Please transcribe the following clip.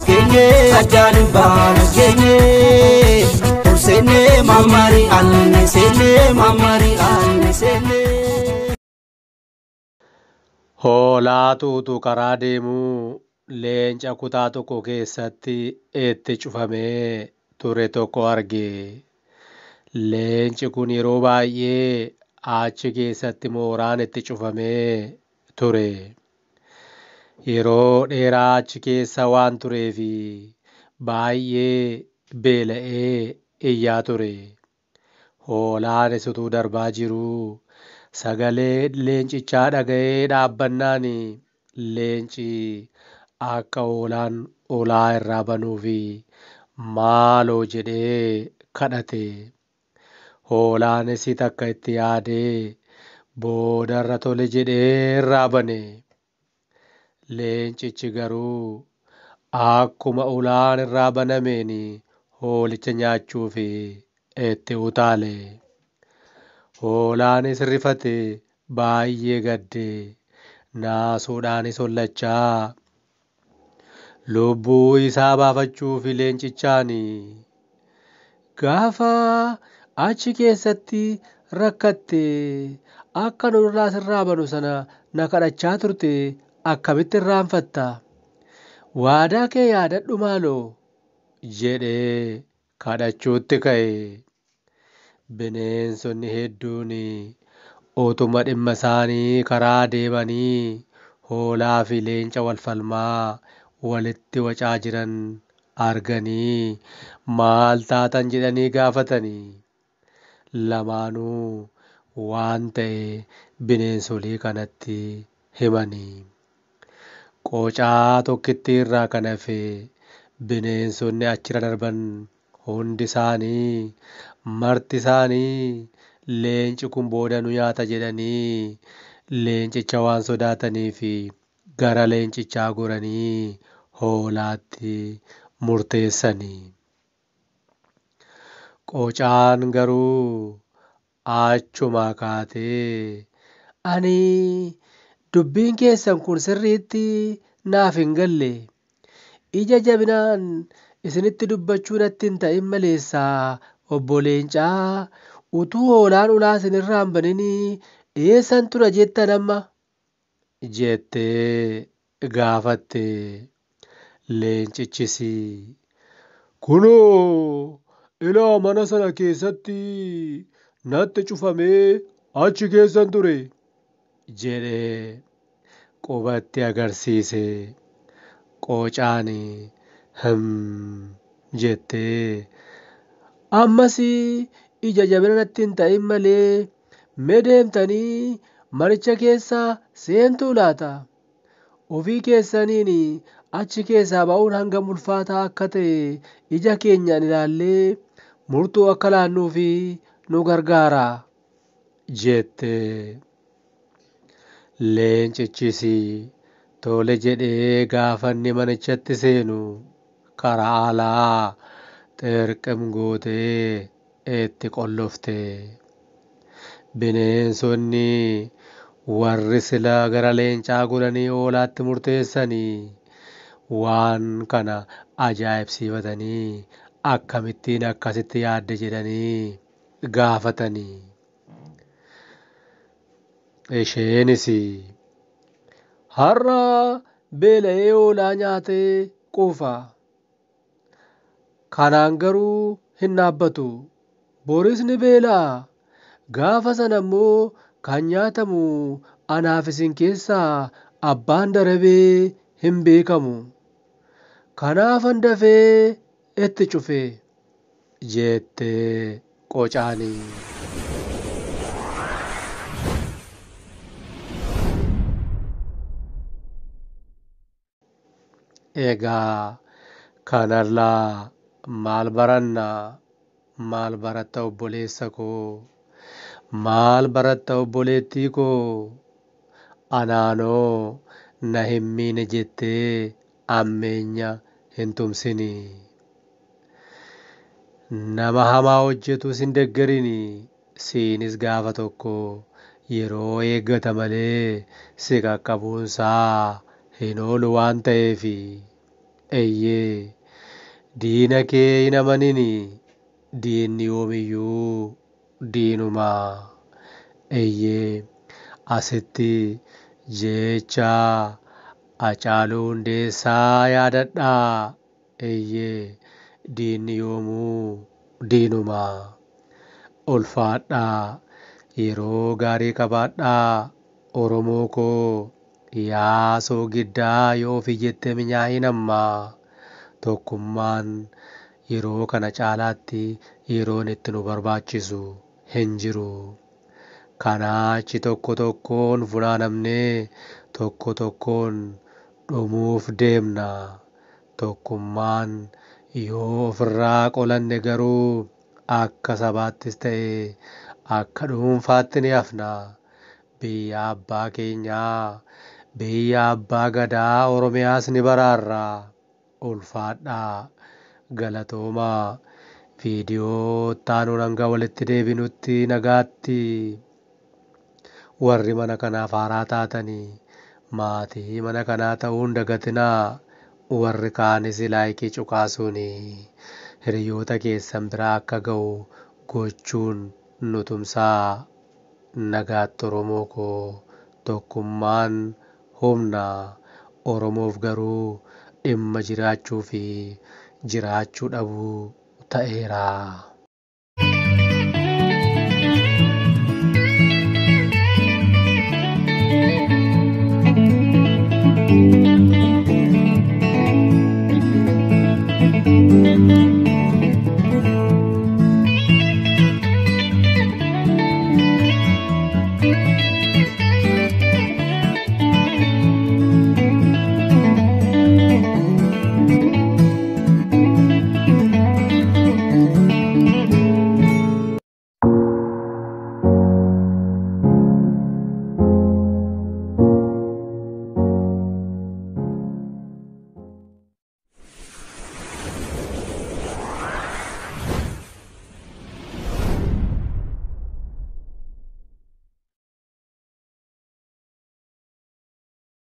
Geenye addaan hin baanu geenye ol seennee mammari anne seennee mammari anne seennee. Hoolaatu utuu karaa deemuu leenca kutaa tokko keessatti itti cufamee ture tokko arge. Leenci kun yeroo baay'ee achi keessatti mooraan itti cufamee ture. Yeroo dheeraa achi keessa waan tureef baay'ee beela'ee iyyaa ture. Hoolaanis utuu darbaa jiruu sagalee leencichaa dhaga'ee dhaabbannaan leenci akka hoolaan ulaa irraa banuuf maaloo jedhee kadhate. Hoolaanis takka itti yaadee boodarra tole jedhee irraa bane. Leencichi garuu akkuma ulaan irraa banameen hoolicha nyaachuuf itti utaale. Hoolaanis rifate, baay'ee gadde, naasuudhaanis hollachaa lubbuu isaa baafachuuf leencichaan, "Gaafa achi keessatti rakkatte akka nu irraa sirraa banu sana na kadhachaa turte akkamitti irraanfatta? Waadaa kee yaadadhu maaloo," jedhee kadhachuutti ka'e. Bineensonni hedduun utuma dhimma isaanii karaa deemanii hoolaa fi leenca wal falmaa walitti wacaa jiran arganii maal taatan jedhanii gaafatanii. Lamaanuu waan ta'e bineensolii kanatti himanii. Qocaa tokkittii irraa kan hafe bineensonni achirra darban hundi isaanii marti isaanii leenci kun booda nu nyaata jedhanii leencicha waan sodaataniif gara leencichaa goranii hoolaatti murteessanii. Qocaan garuu achumaa kaatee, "Ani dubbiin keessan kun sirriitti naaf hin galle. Ija jabinaan isinitti dubbachuu natti hin ta'in maleessaa obbo Leencaa, utuu hoolaan ulaa isinirraa hin baninii eessan tura jettan amma?" jettee gaafatte. Leencichis, "Kunoo ilaa mana sana keessatti natti cufamee achi keessan ture," jedhee qubatti agarsiise. Qocaan "Him" jettee, "Ammas ija jabina natti hin ta'in malee mee deemtanii manicha keessa seentuu laata? Ofii keessaniin achi keessaa ba'uun hangam ulfaataa akka ta'e ija keenyaan ilaallee murtoo akka laannuuf nu gargaara," jette. Leencichis tole jedhee gaafa inni manichatti seenu karaa alaa xirqim gootee itti qollofte. Bineensonni warri sila gara leencaa godhanii hoolaatti murteessanii waan kana ajaa'ibsiifatanii akkamittiin akkasitti yaadde jedhanii gaafatanii. Isheenis, "Har'a beela'ee hoolaa nyaatee quufa. Kanaan garuu hin dhaabbatu. Boris ni beela'a. Gaafa sana immoo kan nyaatamu anaaf isin keessaa abbaan darabee hin beekamu. Kanaafan dafee itti cufe," jette qocaani. Egaa kanarraa maal baranna? Maal baratta obboleessa koo? Maal baratta obboleettii koo? Anaanoo na hin miine jettee ammeenya hin tumsini. Nama hamaa hojjetus hin deggerini. Siinis gaafa tokko yeroo eeggata malee si qaqqabuunsaa hin oolu waan ta'eefi. Eeyyee diina kee hin amanini, diinni yoomiyyuu diinuma. Eeyyee asitti jecha Hacaaluu Hundeessaa yaadadhaa. Eeyyee diinni yoomuu diinuma. Ulfaadhaa, yeroo gaarii qabaadhaa. Oromoo koo yaa soogiddaa yoo ofii jettee minyaahin ammaa. Tokkummaan yeroo kana caalaatti yeroon itti nu barbaachisu hin jiru. Kanaa achi tokko tokkoon funaanamnee tokko tokkoon dhumuuf deemna. Tokkummaan yoo ofirraa qolanne garuu akka sabaattis ta'e akka dhuunfaatti ni hafna. Biyya abbaa keenyaa, biyya abbaa gadaa Oromiyaas ni baraarra. Ulfaadhaa, galatoomaa. Viidiyoo itti aanuun hanga walitti deebinutti nagaatti. Warri mana kanaaf haaraa taatanii maatii mana kanaa ta'uu hin dagatinaa. Warri kaanis laayikii cuqaasuun hiriyoota keessan biraa akka ga'u gochuun nu tumsaa. Nagaatti Oromoo koo, tokkummaan humna. Oromoof garuu dhimma jiraachuu fi jiraachuu dhabuu ta'eera.